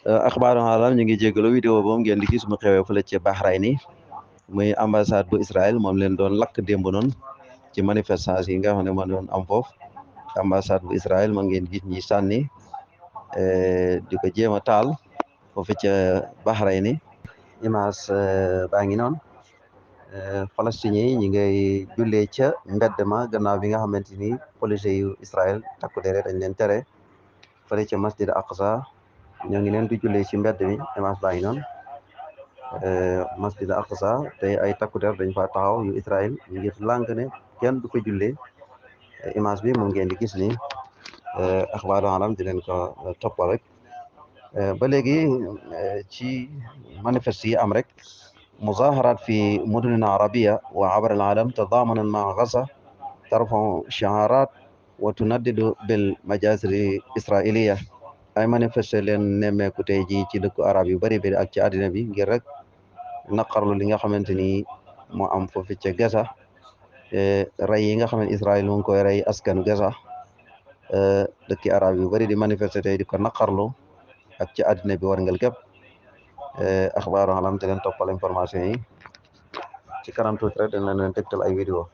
axbaaru alam ñu ngi jégalu vidéo boobu ngeen di gis mu xewee fële ci Bahrain muy ambassade bu Israël moom leen doon lakk démb noonu ci manifestation yi nga xam ne moo doon am foofu ambassade bu Israël moo ngeen gis ñi sànni di ko jéem a taal foofu ca Bahrain image baa ngi noonu palestiniens yi ñi ngay jullee ca mbedd ma gannaaw bi nga xamante ni policiers yu Israël takku dere dañ leen tere fële ca masjid Aqsa ñoo ngi leen di jullee ci mbedd mi image baa ngi noonu masjid Aqsa te ay takku der dañ fa taxaw yu Israël ngir lànk ne kenn du ko jullee image bi moom ngeen di gis ni axbaaru alam di leen ko toppal rek ba léegi ci manifeste yi am rek مظاهرات في مدن عربية وعبر العالم تضامنا مع غزة ترفع شعارات وتندد بالمجازر الإسرائيلية ay manifester leen nemmeeku tey jii ci dëkku arab yu bari bari ak ci àddina bi ngir rek naqarlu li nga xamante ni moo am foofu ca Gaza rey yi nga xam ne Israël mu ngi koy rey askanu Gaza dëkki arab yu bari di manifester tey di ko naqarlu ak ci àddina bi war ngel képp axbaaru alam te leen toppal information yi ci kanam tuuti rek dañ leen tegtal ay vidéo